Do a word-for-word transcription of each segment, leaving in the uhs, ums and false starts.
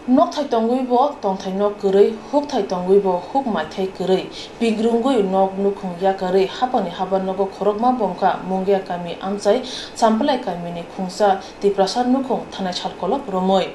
Nokthai tongwi bo tongthai nok kwrwi, hukthai tongwi bo huk maithai kwrwi, pigrungwi nok nukhung yakarwi hapangni haba nogo khorokma bomkha Mungia kami amchai Champlai kamini khungsa Tiprasa nukhung thanai sal kolok romwi.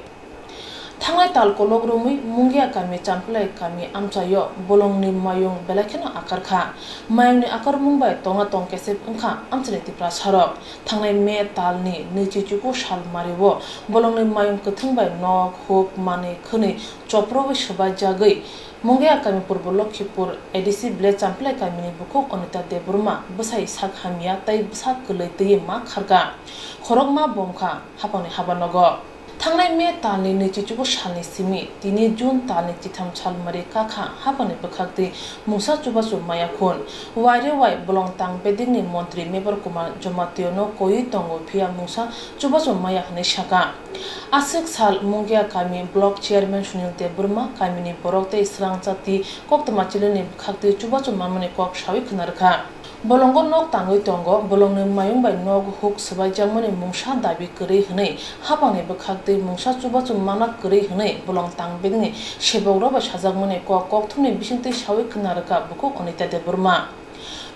Thangnai tal kolok romwi Mungia kami Champlai kami amchaio bolongni mayung belai kheno akarkha. Mayungni akarmung bai tongna tongkesep wngkha amchaini Tiprasarok. Thangnai May talni nwichi chuku sal mario bolongni mayung kwthwng bai nok, huk, manwi khwnwi choprowi swbaijagwi Mungia kami Purbo Lokhipur A D C village Champlai kamini bukhuk Anita Debbarma bwsai sak hamya tei bwsa kwlwi twiwi ma kharkha. Khorokma bomkha hapangni haba nogo. Thangnai May talni nwichi chuku salni simi tini June talni chitham sal mari kakha hapangni bwkhaktwi mungsa chubachu maya khun. Waire wai bolong tang bedekni montri Mebar Kumar Jamationo koiwi tongo phiya mungsa chubachu maya hwnwi saka. Aswk sal Mungia kami block chairman Sunil Debbarma kamini borok tei swrang chati koktwma chilini bwkhaktwi chubachu manmani kok sawi khna rwkha. Bolongo nok tangwi tongo, bolongni mayung bai nok huk swbaijakmani mungsa dabi kwrwi hwnwi, hapangni bwkhaktwi mungsa chubachu mana kwrwi hwnwi bolong tang bedekni sebokrok bai sajakmani kok kokthumni bisingtwi sawi khna rwkha bukhuk Anita Debbarma.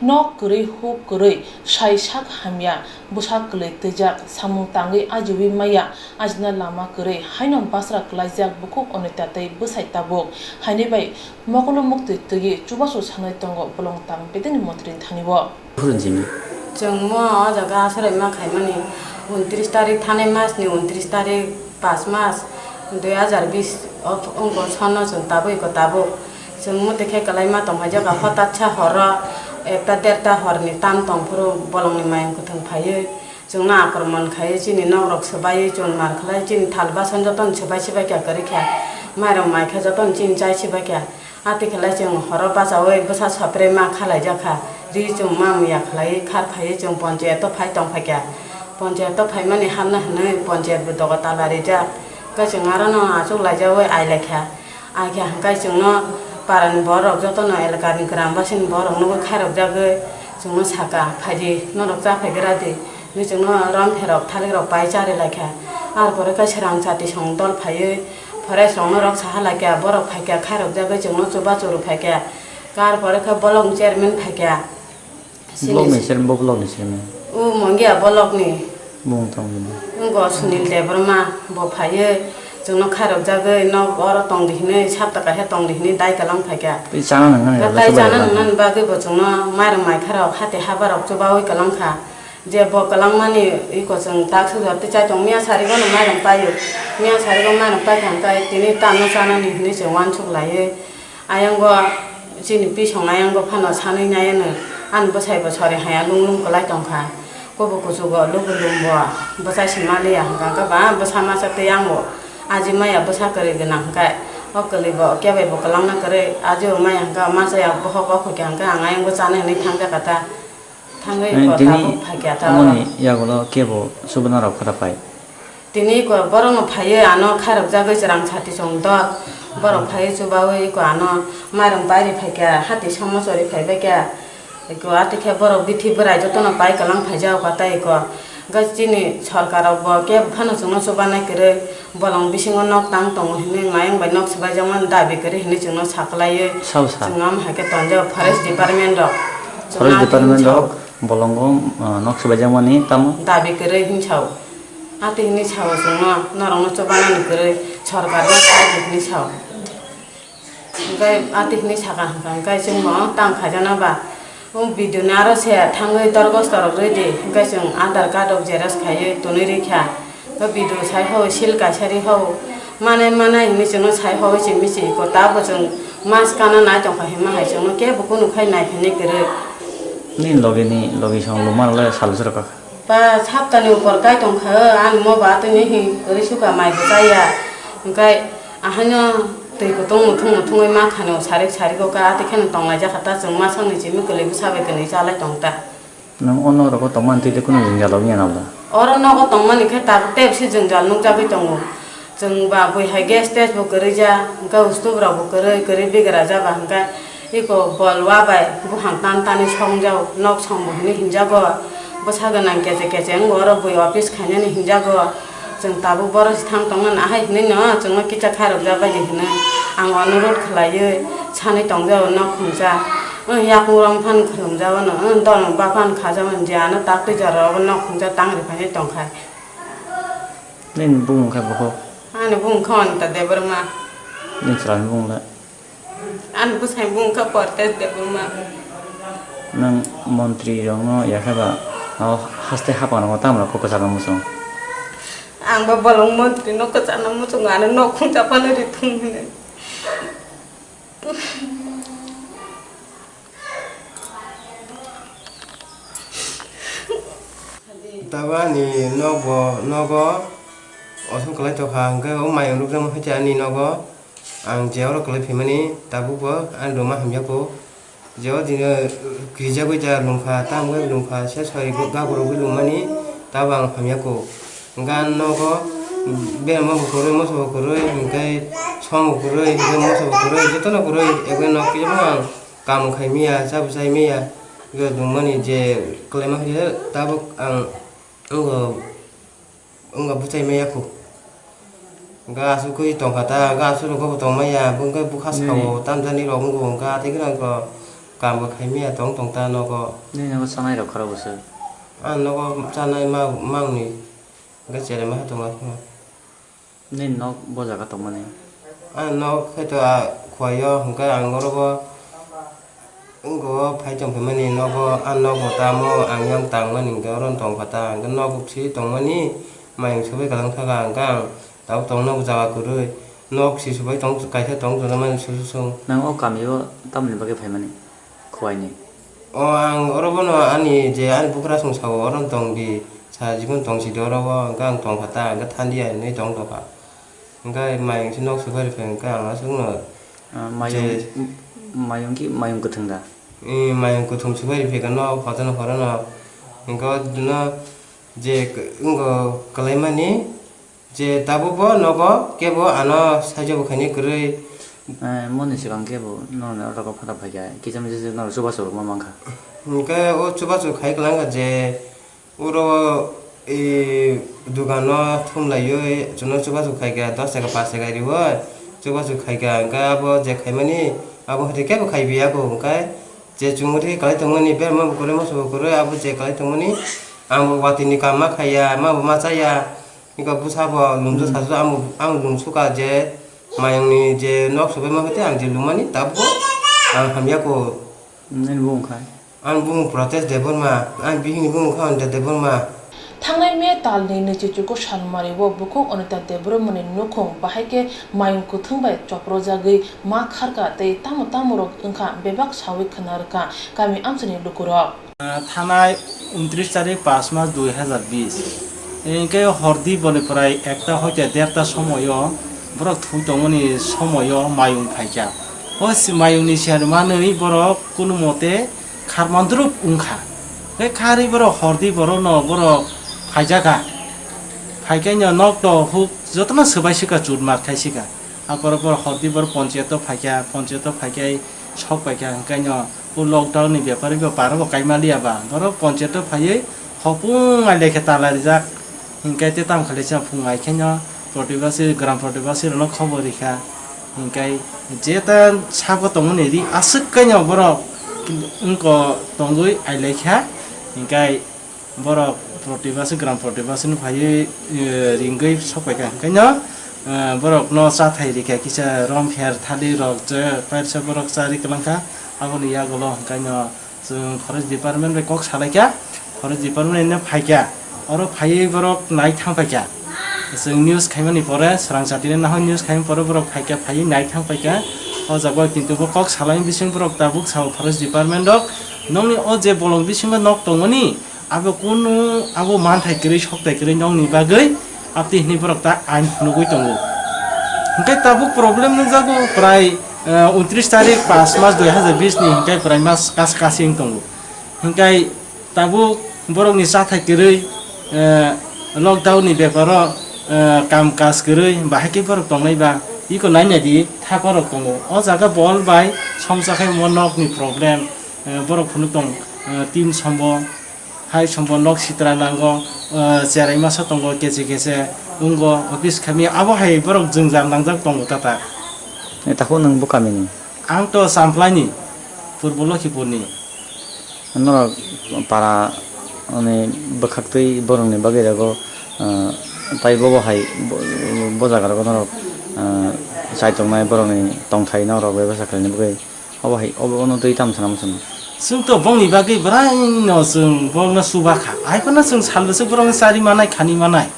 Nok kwrwi huk kwrwi, sai sak hamya, bwsa kwlwi twijak, samung tangwi ajiwi maya, ajina lama kwrwi, haino basra kwlaijak bukhuk Anita tei bwsai tabuk, haini bai Mokolo muktwi twiwi chubachu sanwi tongo bolong tang bedekni montri thani o. Phuru jimi. Chwng mo o jaga aswrwi ma khaimani untris tarik thanai mas ni untris tarik pas mas dui hajar bis o wngkha sonno chwng tabuk iko tabuk. Chwng muti khe kwlai ma tongphai jaka hotatsa horo ekta derta horni tam tong phuru bolongni mayung kwthwng phaiwi. Chwngno akromon khai chini nokrok swbaiwi chun mar khlai chini thal basan jotono swbai swbai kha kwrwi kha, mairok mai kha jotono chini chai swbai kha. Ati khlai chwng horo bachaui bwsa sopre ma khalaijak kha. Ri chwng ma muya khlaiwi khar phaiwi chwng ponchayat o phai tong phai kha. Ponchayat o phaimani hamna hwnwi ponchayat bo dogo tala rijak. Khe chwng arono achuk laijaui ai lai kha. Ai khe hwnkhe chwngno parani borok jotono elakani gram basini borok nugui khairokjagwi chwngno saka, "Phaidi, norok cha phaigra di," hinwi chwngno romtherok thalikrok pai chari lai kha. Ar pore khe swrang chati song dol phaiwi forest rokno rok saha lai kha, borok phai kha khairokjagwi chwngno chubachu rw phai kha. Ar pore khe bolong chairman phai kha. Block ni chairman, bo block ni chairman. O Mongia block ni. Bung tong ni. Ngo Sunil Debbarma bo phaiwi chwngno khairokjagwi nok oro tong di hinwi sapta kaisa tong di hinwi dai kalang phaikha. Tei chana nang nani Tai chana nang nani bagwi bo chwngno mairang maikharok hati habarok chubawi kalang kha. Je bo kalang mani iko chwng tak sujor tei chai tong miya sarigo no mairang paio. Miya sarigo mairang paikha hwnkhe tini tamo chanani hinwi chwng uansuk laiwi. Ayang bo chini pisong ayang bo phano sanwi nai ano, ani bwsai bo sori haya lung lung kwlai tong kha. Kubu kuchugo lubu lum bo bwsai se maliya hwnkha hwnkhe ba bwsa masa tei ang bo aji maya bwsa kwrwi gwnang hwnkhe o kwlwi bo kebo bo kwlangna kwrwi aji bo maya hwnkhe masa ya bohok o khuikha hwnkhe ang ayang bo chanai hwnwi thang jakha ta. Thangwi Eh, ko tini tabuk phaikya ta amoni oro. Yagulo kebo subana rok khata pai. Tini ko borokno phaiwi ano khairokjagwi chwrang sati chwng dol. Borok phaiwi chubawi ko ano mairang pairi phaikya, hati somo chori phaibaikya. Eko atikhe borok bithi bwrai jotono pai kwlang phaijak o kwtai ko. Hwnkhe chini sorkar rok bo kebo phano chwngno chubanai kwrwi. Bolong bisingo nok tang tongo hinwi mayung bai nok swbaijakmani dabi kwrwi hinwi chwngno saklaiwi. Sao sa. Chwng am hai khe tonjak forest department rok. Chwng Forest am department hinwi rok sao. Bolongo, ah, nok swbaijakmani tamo? Dabi kwrwi hinwi sao. Ati hinwi sao chwngno norokno chubanani kwrwi sorkarno sao hinwi sao. Hwnkhe ati hinwi saka hwnkha hwnkhe chwngno tang khaijana ba. O video no aro se thangwi dorgosto rok rwdi, hwnkhe chwng Aadhaar card rok xerox khaiwi tonwi rikha. O video sai hao, seal kaisa ri hao, manai manai hinwi chwngno sai hao, chwng michi iko, tabo chwng mas kana nai tongkha hinma hai chwngno kebo kunu khai nai phainai kwrwi. Nini logi ni, logi song luma rok le sal se rok kha. Ba saptani upor kai tongkha, ani mo ba tini hi kwrwi sukha mai bo chaya. Hwnkhe ahaino twi kutung muthung muthungwi ma khani o sarik sarik o ka ati kheno tonglaijak kha ta, chwng masongni chimi kwlwi bwsa bai kwnwi chalai tong ta. Nwng ono rogo tongmani twi tei kunu jwngjal rok wngya nabla? Oro nogo tongmani khe tabuk tei bisi jwngjal nukjagwi tongo. Chwng ba bui hai gas test bo kwrwi ja, hwnkhe ustubrok bo kwrwi, kwrwi bigra ja ba hwnkhe iko bol wa bai buphang tan tanwi song jao, nok song bo hinwi hinjago. Bwsa gwnang keche keche wngbo oro bui office khainani hinjago. Chwng tabuk boro se thang tongna nahai hinwi no chwngno kisa khairokjak bai di hwnwi ang onurodh khwlaiwi sanwi tongjago nok khungsa. Wng yakung rok phano khulumjago no, wng dol ba phano khajago, je ano tak twi jora rogo nok khungsa tang rwphainai tongkha. Nini bumung khe bohok? Ani bumung khe Anita Debbarma. Nini chwraini bumung le? Ani bwsai bumung khe Portes Debbarma. Nwng montri rokno yakhe ba o haste hapang rogo tamo kok kwchangma muchung? Ang ba bolong montri no kwchangma muchung, ano nok khungsa phano ri thung hwnwi. Tabuk ani nokbo, nogo osom kwlai tongkha, hwnkhe o mayung rwkjakma hai khe ani nogo ang je oro kwlai phaimani tabukbo ani rwma hamya kho. Je o dino kirijagwi ja lungkha, tamo wngwi lungkha, se soi gaburogwi lungmani tabuk ang hamya kho. Hwnkhe ani nogo berma bo kwrwi, moso bo kwrwi, hwnkhe som bo kwrwi, hwnkhe moso bo kwrwi, jotono kwrwi, ekbai nok kisa phano ang kam khai maya, cha bo chai maya, hwnkhe lungmani je kwlaima khe tabuk ang wngkha, wngkha bwchai maya kho. Hwnkhe aswk khe tongkha ta, hwnkhe aswk rok bo tong maya, hwnkhe bwkha sao tamjani rok wngkha, hwnkhe atwi kheno wngkha kam bo khai maya tong tong ta nogo. Nini nogo chanai rok khorok bwswk? Ang nogo chanai ma, mangni, hwnkhe cherema hai tongo. Nini nok bo jaga tongmani? Ang nok khe to a khuaio, hwnkhe ang oro bo wngkha o phai tong phaimani nogo, ang nok bo tamo ang yang tangmani hwnkhe oro tongkha ta, hwnkhe nok si tongmani mayung subai kwlwng thaka, hwnkhe ang tabuk tongno jaga kwrwi, nok si subai tong kaisa tong tongmani susu sung. Nang o kamio tamoni bagwi phaimani? Khuaini. O, ang oro bono ani je ani bukrasong sao, oro tong di, sa jibon tong sidi oro o, hwnkhe ang tongkha ta, hwnkhe thandia hinwi tong tongkha. Hwnkhe mayung se nok subai rwphai, hwnkhe ang aswkno Ah, mayung, je m-, mayung ki mayung kwthwng da? Eh, mayung kwthwng subai rwphai kha nok photo no horo no, hwnkhe o dino je k-, wngkha kwlaimani. Je tabuk bo nogo kebo ano saijo bo khainai kwrwi. Eh, moni swkang kebo norokni oro phatha phaikha, kisa misa se norok chubachu rwma mankha. Hwnkhe o chubachu khai kwlangkha je oro, eh, dukano thumlaiwi chwngno chubachu khaikha, dos taka, pash taka riwi chubachu khaikha, hwnkhe abo je khaimani abo hwnkhe kebo khaibiya bo, hwnkhe je chwng ri kwlai tongmani berma bo kwrwi, moso bo kwrwi, abo je kwlai tongmani ang bo watwi ni kam ma khaiya, ma bo ma chaya. Eko bwsa bo lungsu sasu ang, ang lungsu ka je mayung ni je nok subai ma khe tei ang je lungmani tabuk ang hamya ko. Nini bumung khai? Ang bumung Protest Debbarma, ang bihik ni bumung kha Anita Debbarma. Thangnai May talni nwichichuku salmari o bukhuk Anita Debbarma ni nukhung bahai khe mayung kwthwng bai choprojagwi ma kharkha tei tamo tamo rok wngkha bebak sawi khwna rwkha kami amchaini lukurok. Ah, thanai untris tarik pas mas dui hazar bis. Hingke hordi boni prai ekta hoite derta somoyo borok thui tongmani somoyo mayung phaikha. O si-, mayungni siyar manwi borok kunu mote kharmandrup wngkha. Hingke kharwi borok hordi borokno borok phaijakha. Phaikhe no nok to huk jotono swbai swkha chutmar khai swkha. Aporok borok hordi borok ponchayato phaikha, ponchayato phaikhai sok paikha, hingkhe no o lockdown ni bepar bo paro bo kaima liya ba, borok ponchayato phaiwi hopung ai lekhe tala rijak, hingkhe tei tamo khlaisa phung ai khe no protibasi, gram protibasi rokno khobor rikha, hingkhe jeta sabo tongmani ri aswk khe no borok wngko tongwi ai laikha, hingkhe Borok protibasi, gram protibasi no phaiwi, eh, ringwi sokpaikha. Hwnkhe no, eh, borok no chathai rikha, kisa rom pher thali rok je paisa borok chari kwlangkha. Aboni yagulo hwnkhe no chwng forest department bai kok salaikha, forest department no phaikha. Oro phaiwi borok nai thangpaikha. Chwng news khaimani pore, swrang chatino nahoi news khaimani pore borok phaikha, phaiwi nai thangpaikha. O jaga kintu bo kok salaini bising borok tabuk sao forest department rok, nokni o je bolong bisingo nok tongmani, Abo kunu, abo manthai kwrwi, sokthai kwrwi nokni bagwi aptwi hwnwi borok ta ain phunugwi tongo. Hwnkhe tabuk problem nukjago prai, eh, untris tarik pas mas dui hazar bis ni hwnkhe prai mas kas kasing tongo. Hwnkhe tabuk borokni chathai kwrwi, eh, lockdown ni beparo, eh, kam kaj kwrwi bahai khe borok tongnai ba iko naina di thakorok tongo. O jaga bol bai somsa khe omo nokni problem, eh, borok phunuk tong, eh, tin sombo. Hai sombo nok sitra nango, ah, cherai masa tongo, keche keche wngo, office kami abo hai borok jwngjal nangjak tongo tata. Eh, takhuk nwng bo kamini? Ang to Champlaini, Purbo Lokhipurni. Norok para, ani, bwkhaktwi borokni bagwi rego, ah, tai bobo hai, bo, bo jaga rogo norok, ah, chaitongnai borokni tongthai norok bebasa khlaina bagwi. Obo hai, obo ono twi tamo sana muchung. Chwng to bongni bagwi bwraino chwng bongno chuba kha. Hai phano chwng salbwswk borokno chari manai, khani manai.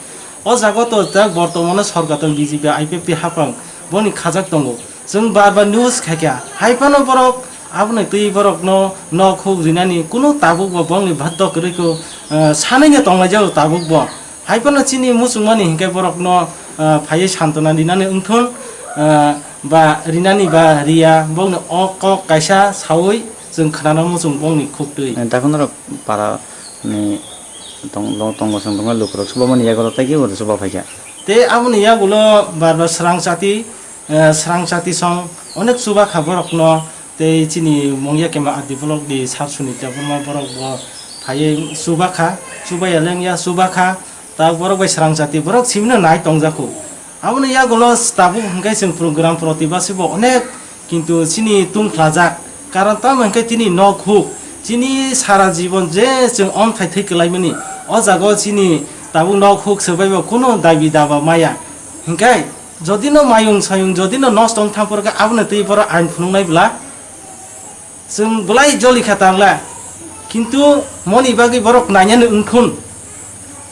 O jaga to tak bortomano sorkar tong B J P, I P F T hapang boni khajak tongo. Chwng bar bar news khaikha. Hai phano borok aboni twi borokno nok huk rinani kunu tabuk bo bongni bhaddo kwrwikho, eh, sanaino tonglaijao tabuk bo. Hai phano chini muchungmani hinkhe borokno, ah, phaiwi santona rinani wngthun, ah, ba rinani ba riya, bokno o kok kaisa sawi chwng khnana muchung bokni khuktwi. Eh, dakhunorok para ni tong-, tong-, tongo chwng tongma lukurok chubamani yago tei kebo chuba phaikha. Tei aboni yagulo bar bar srang chati, eh, srang chati song onek chuba kha borokno, tei chini mungya kema R D block ni sir Sunita Burma borok bo phaiwi chuba kha, chuba ya lengya chuba kha, ta borok bai srang chati borok simino nai tongjaku. Aboni yagulo tabuk hwnkhe chwng program protibasi bo onek, kintu chini tungkhlajak, karon tamo hwnkhe tini nok huk, chini sara jibon je chwng omthai thwi kwlaimani, o jaga o chini tabuk nok huk swbai bo kunu dabi daba maya, hwnkhe Jodi no mayung sayung, jodi no nosto wng thang phuru khe, abono twi borok ain phunuknai bwla. Chwng bwlai joli kha tangla. Kintu moni bagwi borok nainani wngkhun.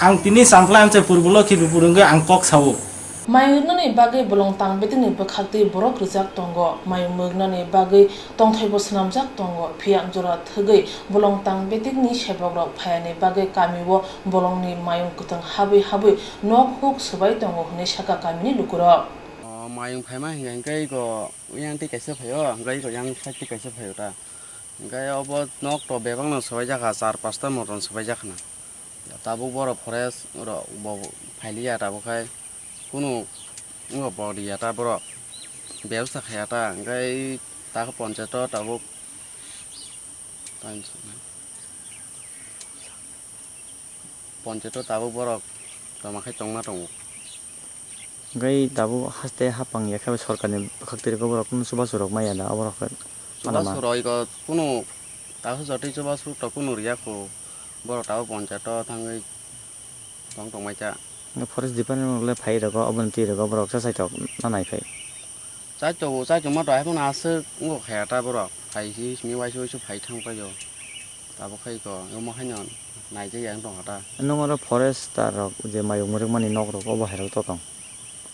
Ang tini Champlai amchai Purbo Lokhipur wngwi ang kok sao. Mayung nani bagwi bolong tang betingni bwkhaktwi borok rwjak tongo. Mayung mwknani bagwi tongthaibo swnamjak tongo, phiya jora thwgwi bolong tang betikni sebokrok phaiyani bagwi kamio bolongni mayung kwthwng habwi habwi nok huk swbai tongo hwnwi sakha kamini lukurok. O, mayung phaima hinkhe iko yang tei kaisa phaio, hwnkhe iko yang side tei kaisa phaio ta. Hwnkhe obo nok to bebakno swbaijak kha, char pasta motom swbaijak khna. Tabuk borok forest rok bo phailiya tabuk khai kunu wngbo bo riya ta borok bebsa khaiya ta hwnkhe ta khe ponchayato tabuk ponchayato tabuk borok joma khai tongma tongo. Hwnkhe tabuk haste hapang ya khe sorkarni bwkhak twi rwkhe borok kunu chubachu rok maya da oborok khe. Chubachu rok iko kunu ta khe jotoi chubachu rok to kunu riya kho, borok tabuk ponchayato thangwi tong tongmai ta. Hwnkhe forest department rok le phai rwgo, oboni twi rwgo, borok cha chaitok na nai phai. Chaitok bo chaitok ma to, hai phano aswk wngkha khe ta borok phai si simi waisa waisa phai thang paio. Tabuk khai ko omo haino naijak ya wng tong kha ta. Nwng oro forester rok je mayung mwrwkmani nok rok obo hai rok to tong?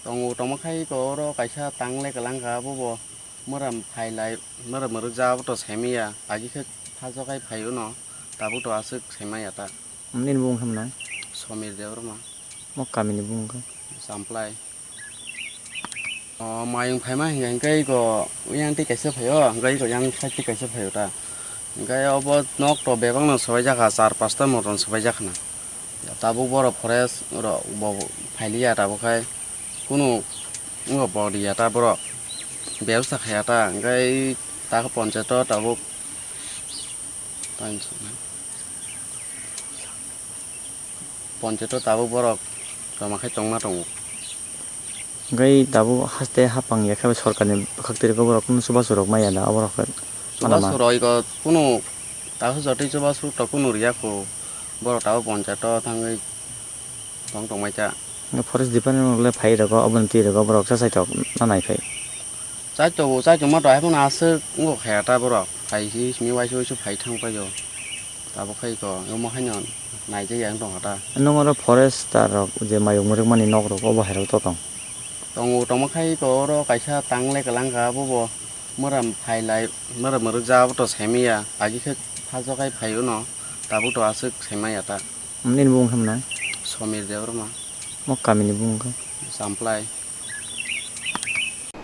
Tongo, tongma khai ko oro kaisa tang le kwlang kha, abo bo mwram phai lai, mwram mwrwk ja abo to sai manya, agi khe phajo khai phai uno, tabuk to aswk sai manya ta. Nini bumung khe mwnang? Somir Debbarma. Mo kamini bumung khe? Champlai. O, mayung phaima hinkhe, hinkhe iko yang tei kaisa phaio, hinkhe iko yang side tei kaisa phaio ta. Hinkhe obo nok to bebakno swbaijak kha, char pasta motom swbaijak khna. Tabuk borok forest rok bo phailiya tabuk khai kunu wngbo bo riya ta borok bebsa khaiya ta, hinkhe ta khe ponchayato tabuk. Ponchayato tabuk borok joma khai tongma tongo. Hwnkhe tabuk haste hapang ya khe sorkarni bwkhak twi rwkhe borok kunu chubachu rok maya da oborok khe. Chubachu rok iko kunu ta khe jotoi chubachu rok to kunu riya kho, borok tabuk ponchayato thangwi tong tongmai ta. Hwnkhe forest department rok le phai rwgo, oboni twi rwgo, borok cha chaitok na nai phai. Chaitok bo chaitok ma to, hai phano aswk wngkha khe ta borok. Phai si simi waisa waisa phai thang paio. Tabuk khai ko omo haino naijak ya wng tong kha ta. Nwng oro forester rok je mayung mwrwkmani nok rok obo hai rok to tong? Tongo, tongma khai ko oro kaisa tang le kwlang kha, abo bo mwram phai lai, mwram mwrwk ja abo to sai manya, agi khe phajo khai phai uno, tabuk to aswk sai manya ta. Nini bumung khe mwnang? Somir Debbarma. Mo kamini bumung khe? Champlai.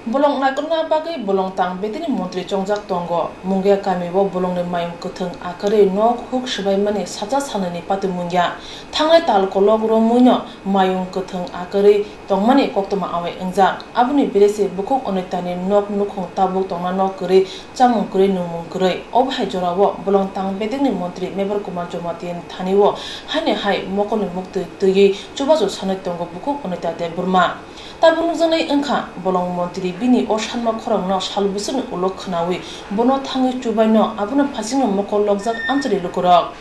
Bolong naikolna bagwi bolong tang bedekni montri chongjak tongo. Mungia kamio bolongni mayung kwthwng akarwi nok huk swbaimani sacha salnwini patimungya. Thangnai tal kolok romwino mayung kwthwng akarwi tongmani koktwma awai wngjak. Aboni birese bukhuk Onitani nok nukhung tabuk tongna nok kwrwi, chamung kwrwi, nungmung kwrwi. Obo hai jorao bolong tang bedekni montri Mebar Kumar Jamatia thani o haini hai mokolni muktwi twiwi chubachu sanwi tongo bukhuk Onita Debbarma. Tabuk nukjaknai wngkha, bolong montri bini o sanma khorokno sal bwswkni ulo khwnawi bono thangwi chubaino, abono phaisingno mokol lokjak amchari lukurok.